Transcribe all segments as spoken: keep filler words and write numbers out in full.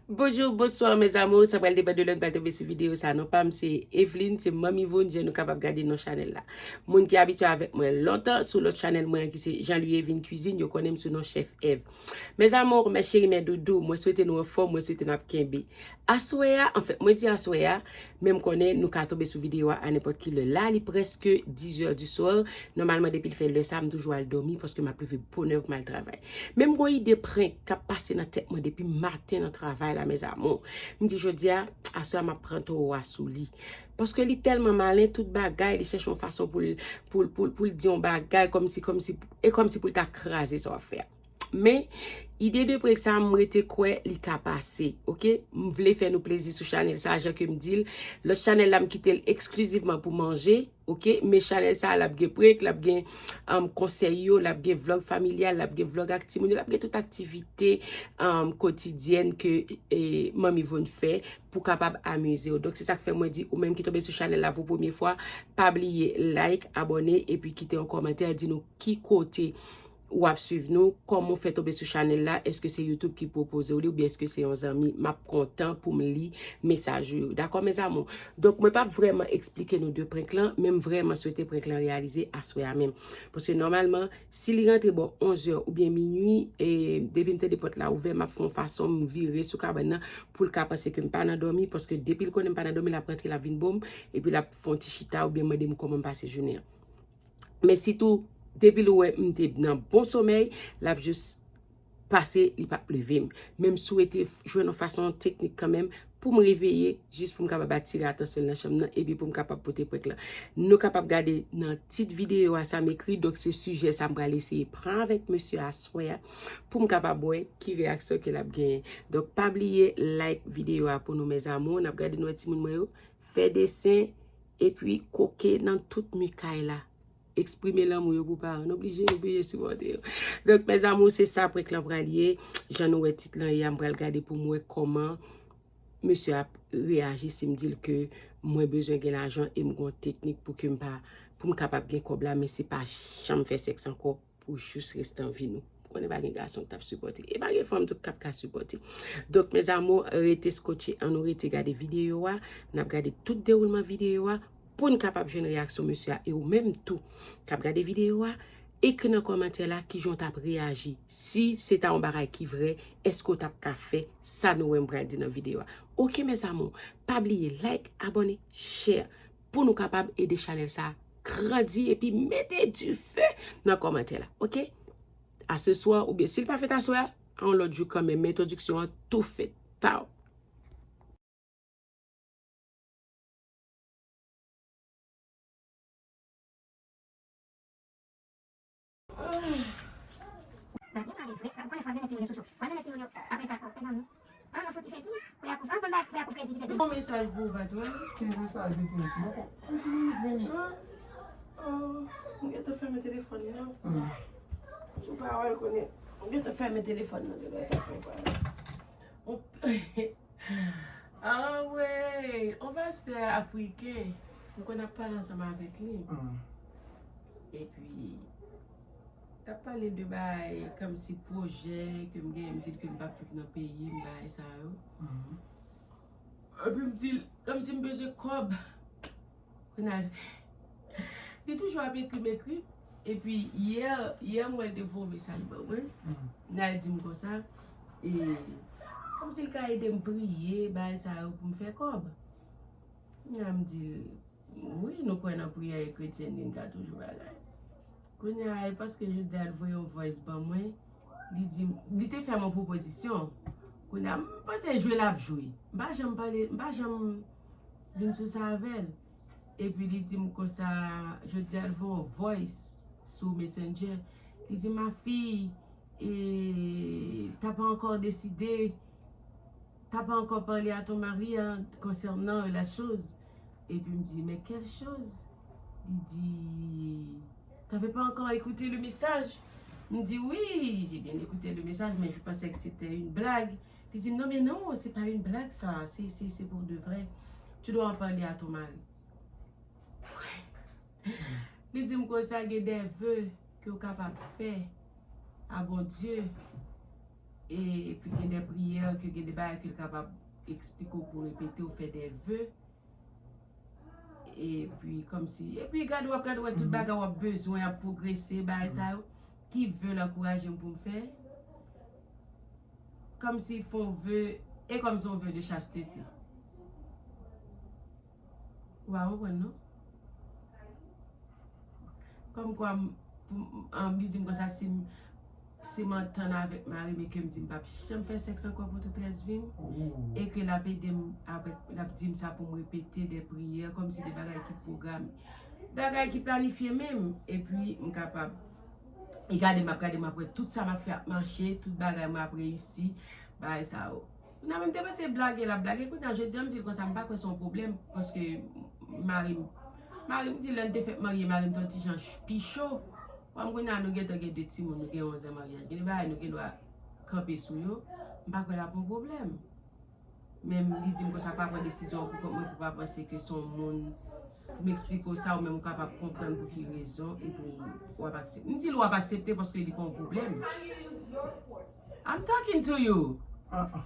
Bonjou, bonswa, mes amours. Sa pral depann de lè n pral tonbe sou videyo sa. Non pa m se Eveline, se Manmi Voun, jan nou kapab gade non chanèl la. Moun ki abitye avèk mwen lontan, sou lòt chanèl mwen an ki se Jean Louis Evin Cuisine, yo konnen m sou non Chef Ev. Mes amours, mes chéris, mes doudous, mwen swete nou anfòm, mwen swete n ap kenbe. Aswè a, anfèt, mwen di aswè a, men m konnen nou ka tonbe sou videyo a a nenpòt ki lè. La, li prèske dizè di swa. Nòmalman, depi l fè lè sa, m toujou al dòmi paske m ap leve bonè pou m al travay. Men m gon ide prank k ap pase nan tèt mwen depi maten nan travay la, mes amours. M di jodi a, aswè a m ap pran towo a sou li. Paske li tèlman malen, tout bagay, li chèche yon fason pou l, pou l, pou l, pou l di yon bagay kòmsi, kòmsi, e kòmsi pou l ta kraze sa w ap fè a. Men, ide de prank sa, m rete kwè li ka pase, oke? M vle fè nou plezi sou chanèl sa, jan ke m di l. Lòt chanèl la, m kite l eksklizivman pou manje, oke? Men chanèl sa, l ap gen prank, l ap gen, um, konsèy yo, l ap gen vlòg familyal, l ap gen vlòg ak timoun yo, l ap gen tout aktivite, um, kotidyèn ke, e, Manmi Voun fè pou kapab amize w. Donk, se sa k fè mwen di, ou menm ki tonbe sou chanèl la pou premye fwa, pa bliye like, abòne, epi kite yon kòmantè, di nou ki kote w ap swiv nou, kòman w fè tonbe sou chanèl la, èske se YouTube ki pwopoze w li, oubyen èske se yon zanmi, m ap kontan pou m li mesaj ou yo. Dakò, mes amours? Donk, mwen p ap vrèman eksplike nou de prank lan, men m vrèman swete prank lan reyalize aswè a menm. Paske nòmalman, si li rantre bò onz è oubyen minui, e, depi m tande pòt la ouvè, m ap fè yon fason, m vire sou kabann nan pou l ka panse ke m pa nan dòmi, paske depi l konnen m pa nan dòmi, l ap rantre, l ap vin bo m, epi l ap fè yon ti chita oubyen mande m kòman m pase jounen an. Men sitou, depi l wè m te nan bon somèy, l ap jis pase, li p ap leve m. Men m swete f-, jwenn yon fason teknik kanmenm pou m reveye, jis pou m kapab atire atansyon l nan chanm nan, epi pou m kapab pote prank lan. Nou kapab gade nan tit videyo a sa m ekri, donk se sijè sa m pral eseye pran avèk mesye aswè a, pou m kapab wè ki reyaksyon ke l ap genyen. Donk pa bliye like videyo a pou nou, mes amours, n ap gade nou wè timoun mwen yo fè desen, epi koke nan tout mi kay la. Eksprime lanmou yo pou paran. Nou oblije, nou oblije sipòte yo. Donk, mes amours, se sa prank lan pral ye. Jan nou wè tit lan ye a, m pral gade pou m wè kòman mesye ap reyaji si m di l ke mwen bezwen gen lajan e m gon teknik pou ke m pa, pou m kapab gen kòb la, men se pa janm fè sèks ankò pou jis restan vi nou. M konnen pa gen gason k t ap sipòte. E pa gen fanm tou k t ap ka sipòte. Donk, mes amours, rete skotche. Ann nou rete gade videyo a. N ap gade tout dewoulman videyo a pou n kapab jwenn reyaksyon mesye a. E ou menm tou k ap gade videyo a, ekri nan kòmantè la kijan w t ap reyaji. Si se ta yon bagay ki vrè, èske w t ap ka fè sa nou wè m pral di nan videyo a? Oke, mes amours, pa bliye like, abòne, share pou nou kapab ede chanèl sa grandi epi mete dife nan kòmantè la, oke? A se swa, oubyen si l pa fèt aswè a, a yon lòt jou kanmenm, men entwodiksyon an tou fèt. Pow! Bon mesaj pou ou, patwon. Ki mesaj pou ou, patwon? An? Oh, m gentan fèmen telefòn nan. Hmm. Sou pawòl konnen. M gentan fèmen telefòn nan, de lè sa fè pawòl. Anmwey, on pastè afriken. M konn ap pale ansanm avèk li. Hmm. Epi, t ap pale de bagay kòmsi pwojè ke m genyen, m di l ke m p ap viv nan peyi m, bagay sa yo. Mhm. Epi m di l, kòmsi m bezwen kòb. Kounye a, li toujou ap ekri m, ekri m. Epi yè, yè m wè l te voye yon mesaj ban mwen. Mhm. L al di m konsa, e, kòmsi l ka ede m priye, bagay sa yo pou m fè kòb. Kounye a m di l, wi, nou kwè nan priyè e kretyen li, n ka toujou bagay. Kounye a, e paske jodi a l voye yon voice ban mwen, li di m, li te fè m yon pwopozisyon. Kounye a, m panse jwe l ap jwe. M pa janm pale, m pa janm vin sou sa avè l. Epi li di m konsa, jodi a l voye yon voice sou Messenger. Li di, ma fille, et t'as pas encore décidé, t'as pas encore parlé à ton mari, hein, concernant la chose. Epi m di, mais quelle chose? Li di, t'avais pas encore écouté le message? M di, oui, j'ai bien écouté le message, mais je pensais que c'était une blague. Li di, non, mais non, c'est pas une blague, ça, c'est, c'est, c'est pour de vrai. Tu dois en parler à ton mari. Li di m konsa, gen de vœux ke w kapab fè a Bondye. E, epi gen de priyè, ke gen de bagay ke l kapab eksplike w pou repete, ou fè de ve. Epi, kòmsi, epi gade, w ap gade, w wè tout bagay w ap bezwen, ap pwogrese, bagay sa yo. Ki ve l ankouraje m pou m fè? Kòmsi fè yon ve, e kòmsi yon ve de chastete. Ou pa konprann, non? Kòmkwa, m, m, m, li di m konsa, si m, si m antann avèk mari m e ke m di m p ap janm fè sèks ankò pou tout rès vi m, e ke l ap ede m avèk, l ap di m sa pou m repete de priyè, kòmsi de bagay ki pwograme, bagay ki planifye menm, epi m kapab, e gade m ap gade, m ap wè tout sa m ap fè ap mache, tout bagay mwen ap reyisi, bagay sa yo. Kounya menm te panse blage l ap blage, kounya jodi a m di l konsa, m pa kwè se yon pwoblèm, paske mari m, mari m di lè n te fèk marye, mari m te yon ti jan ch-, pi cho. Kòm kounya nou gentan gen de timoun, nou gen onz an maryaj, gen de bagay nou gen dwa kanpe sou yo, m pa kwè l ap yon pwoblèm. Men li di m konsa, pa pran desizyon an pou kont mwen, pou pa panse ke se yon moun pou m eksplike w sa, ou menm ou kapab konprann pou ki rezon, epi w ap aksepte. M di l w ap aksepte paske li pa yon pwoblèm. I'm talking to you. Ah, ah.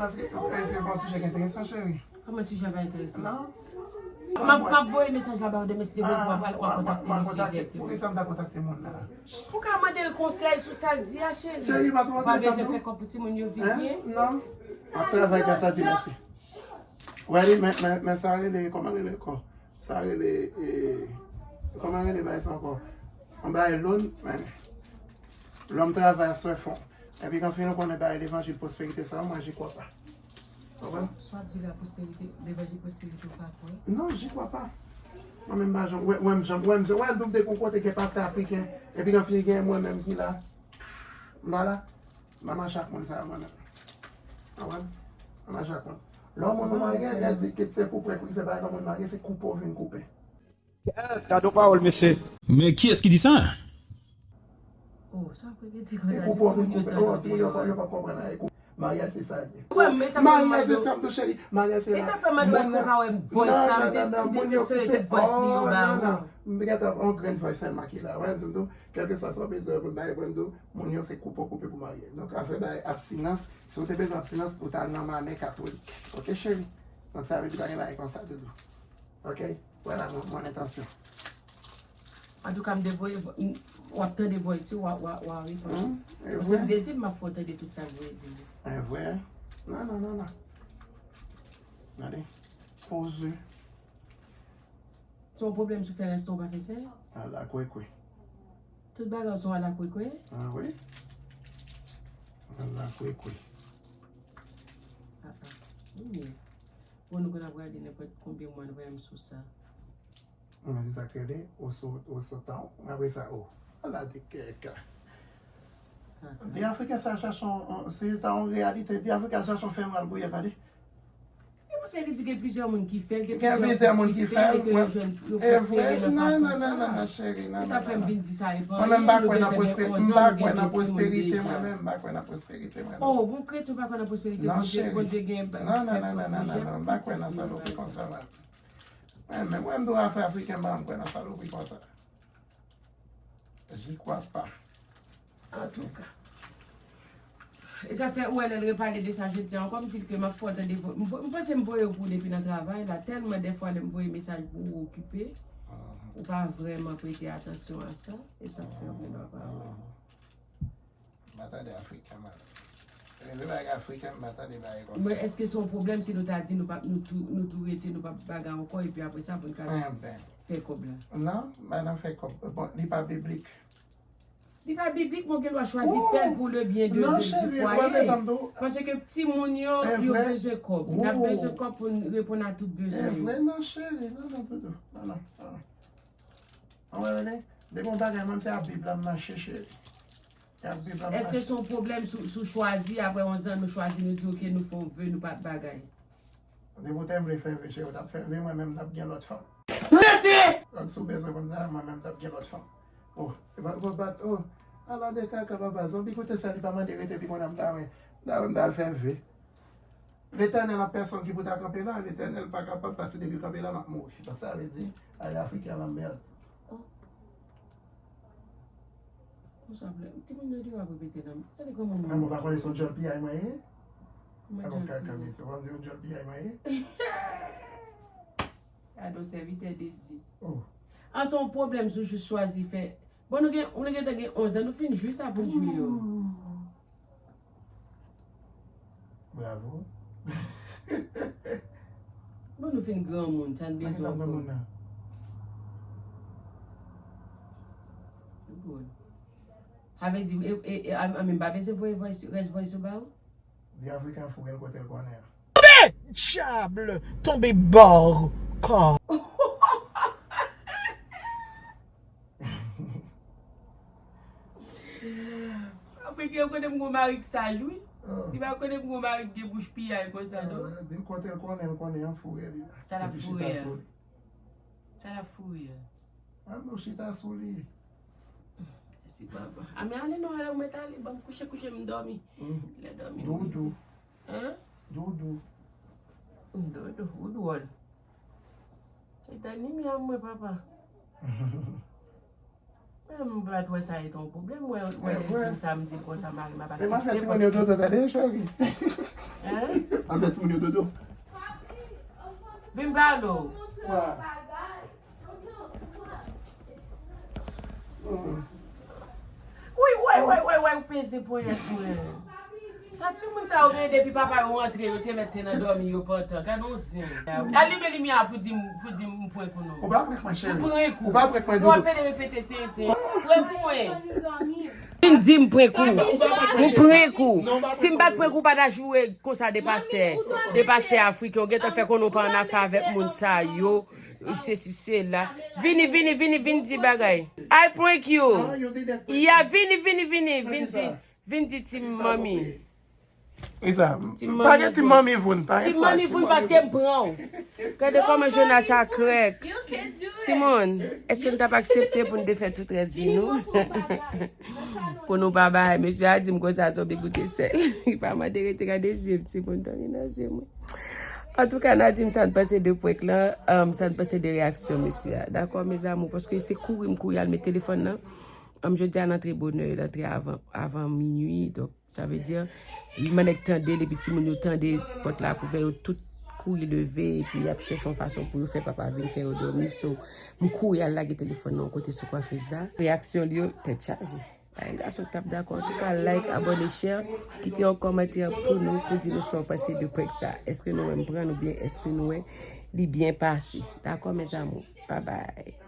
Paske, eh, se yon sijè ki enteresan, cheri. Kòman sijè pa enteresan? Non. M ap, m ap voye mesaj la ba w demen, si Dye vle, pou w al, w al kontakte misye dirèkteman. Poukisa m ta kontakte moun la? Ou ka mande l konsèy sou sa l di a, cheri. Cheri, pa sou WhatsApp, non? Ou pa bezwen fè kòb pou timoun yo viv byen? Non. M ap travay, gras a Dye, mèsi. Wè li, men, men, men sa rele, kòman rele ankò? Sa rele, e, kòman rele bagay sa ankò? Yon bagay lòn, men, lòm travay aswè fon. Epi kan fin ou konnen bagay levanjil pwosperite sa yo, mwen j'y crois pas. Konprann? Sa w ap di la, pwosperite, levanjil pwosperite ou pa kwè? Non, j'y crois pas. Mwen menm m pa janm, wè, wè m janm, wè m janm, wè m tou m te gon kote gen pastè afriken, epi kan fin gen mwen menm ki la. M pa la. M pa mache ak moun sa yo mwen menm. Konprann? M pa mache ak moun. Lè yon moun ou marye, y a di ke se pou pran kou, se pa lè yon moun marye, se koupe w vin koupe. Gad yon pawòl mesye. Men kiyès ki di sa? Oh, sa w ap repete konsa, se timoun yo tande. Oh, timoun yo pa, yo pa konprann anyen. Maryaj se sa l ye. Wè, men sa fè m mande w. Maryaj se sa m tou cheri. Maryaj se la. E sa fè m mande w èske w pa wè voice la, m te, m te transfere tout voice li yo ba ou. M te gentan yon grenn voice sèlman ki la. Wè, m di w tou, kèlkeswa sa w bezwen pou m bay, mwen m di w, moun yo se koupe w koupe pou marye. Donk, afè bay abstinans, si w te bezwen abstinans, ou t al nan mamè katolik. Oke, cheri? Donk, sa vle di pa gen bagay konsa, doudou. Oke? Voilà mon, mon intention. Antouka, m te voye, w ap tande voice yo, w a, w a, w a reponn. Paske m te di m ap fè w tande tout sa k voye di m. E vre? Non, non, non, non. Gade. Poze. Se yon pwoblèm si w fè rès tan w pa fè sèks? Ala kwekwe. Tout bagay w se yon ala kwekwe? A wi. Ala kwekwe. A a. Wi. Bon, nou konn ap gade nenpòt konbyen mwa nou pa menm sou sa. Mwen se sa k rele, ou sou, ou sou tan w, apre sa, ou. Ala de kèk. Di Afriken sa chache yon, se ta yon reyalite, di Afriken sa chache yon fè mal pou yo, gade. E paske li di gen plizyè moun ki fè l, gen plizyè moun ki fè l, e ke yo jwenn, yo pwospere nan fason sa. E sa fè m vin di sa, e pa anyen, yo gentan gen onz an, yo gentan gen timoun deja. Oh, bon kretyen pa kwè nan pwosperite, Bondye, Bondye gen yon pakèt pwoblèm. Mwen menm, mwen m dwe afè afriken, m pa janm kwè nan salopri konsa. J'y crois pas. Antouka. E sa fè ou wè lè l repale de sa jodi a ankò, m di l ke m ap fè w tande vo-, m, m panse m voye w pou w depi nan travay la, tèlman dèfwa lè m voye mesaj pou ou, ou okipe, ou pa vrèman prete atansyon a sa, e sa fè ou gen dwa pa wè. M pa tande afriken, man. Rele bagay afriken, m pa tande bagay konsa. Men èske se yon pwoblèm si nou ta di nou p ap, nou tou, nou tou rete, nou p ap bagay ankò, epi apre sa pou n ka jis fè kòb la? Non, m pa nan fè kòb. Bon, li pa biblik. Li pa biblik, men w gen dwa chwazi fè l pou le byen de, de, du foyer. Paske timoun yo, yo bezwen kòb. N ap bezwen kòb pou n reponn a tout bezwen yo. E vre, non, cheri. Non, non, doudou. Non, non, non. Ou wè, depi yon bagay, mwen, se ak Bib la m mache, cheri. Se ak Bib la m mache. Èske se yon pwoblèm si w, si w chwazi, apre onz an, nou chwazi, nou di, oke, nou fè yon ve, nou pa t bagay? Depi w te vle fè ve, cheri, w t ap fè ve, mwen menm, m t ap gen lòt fanm. Mete! Donk, si w bezwen konn sa, mwen menm, m t ap gen lòt fanm. Oh, e pa, pa, pa, oh, ala de kaka, papa, zanmi, kote sa, li pa mande rete, pi kounye a m ta wè, m ta wè, m ta al fè ve. Letènèl an pèsòn ki pou ta kanpe la, Letènèl pa kapab, paske depi l kanpe la, m ap mouri. Donk, sa vle di, ale Afriken la mèd. Timoun yo deyò ap repete non m. Gade kòman moun. Mwen pa konnen se yon djòl piyay mwen ye. Mwen djòl piyay. Mwen se yon djòl piyay mwen ye. Gade yon sèvitè de Dye. Oh. An se yon pwoblèm si w jis chwazi fè. Bon, nou gen, nou gentan gen onz an, nou fin jwi sa pou n jwi yo. Bravo. Bon, nou fin granmoun, sa n bezwen ankò. Granmoun nan. Bon. Sa vle di, e, e, e, a, a, m pa bezwen voye voice, rès voice yo ba ou? Di African fou gen kote l konnen an. Diable, tonbe bò kò. Apre ke yo konnen m gon mari k saj, wi. Li pa konnen m gon mari k gen bouch piyay konsa, non. Ah, di l kote l konnen, l konnen an fou, li la. Sa l ap foure a? Sa l ap foure a? Mwen, nou chita sou li. Mèsi, papa. A, men ale non, ale, ou mèt ale, ban m kouche, kouche, m dòmi. Lè dòmi. Doudou. Hein? Doudou. Doudou, ou dwòl. Se ta limyè mwen, papa. Men m pa t wè sa e t yon pwoblèm. Wè, wè, lè l di m sa, m di l konsa, mari m ap aksepte. Men m ap fè timoun yo toto, tande, cheri. Hein? M ap fè timoun yo toto. Vin pale w. Wa. Wi, wè, wè, wè, wè, ou peze ponyèt mwen. Sa timoun sa yo gen depi papa yo antre, yo te mèt te nan dòmi yo pantan. Gade yon zen. Alime limyè a pou di m, pou di m prank ou non. Ou pa prank mwen, cheri. Ou prank ou. Ou pa prank mwen, doudou. Ou ap pede repete tenten. Prank mwen. Vin di m prank ou. Ou prank ou. Si m pa t prank ou, ou pa ta joure konsa de pastè. De pastè afriken. Ou gentan fè konnen ou pa annafè avèk moun sa yo. Sesi, sela. Vini, vini, vini, vin di bagay. I prank you. Ya, vini, vini, vini, vin di, vin di ti manmi. Ti manmi voun. Ti manmi voun paske m pran w. Gade kòman Jonas a krèk. Timoun, èske n t ap aksepte pou n te fè tout rès vi nou? Pou nou pa bay. Mesye a di m konsa, se yon big bout de sèl. Li pa mande rete gade zye m, timoun, dòmi nan zye mwen. Antouka, n a di m sa n panse de prank lan, um, sa n panse de reyaksyon mesye a. Dakò, mes amours, paske se kouri m kouri al met telefòn nan. Um, jodi a n antre bonè, n antre avan, avan minui, donk, sa vle di, lè nèg tande l, epi timoun yo tande pòt la ap ouvè, yo tout kouri leve, epi y ap chèche yon fason pou yo fè papa vin fè yo dòmi. So, m kouri al lage telefòn nan yon kote sou kwafez la. Reyaksyon li yo, tèt chaje. Pa gen gason k t ap dakò. Antouka, like, abòne, share, kite yon kòmantè pou nou, pou di nou sa w panse de prank sa. Èske nou wè m pran l oubyen èske nou wè li byen pase? Dakò, mes amours. Bye bye.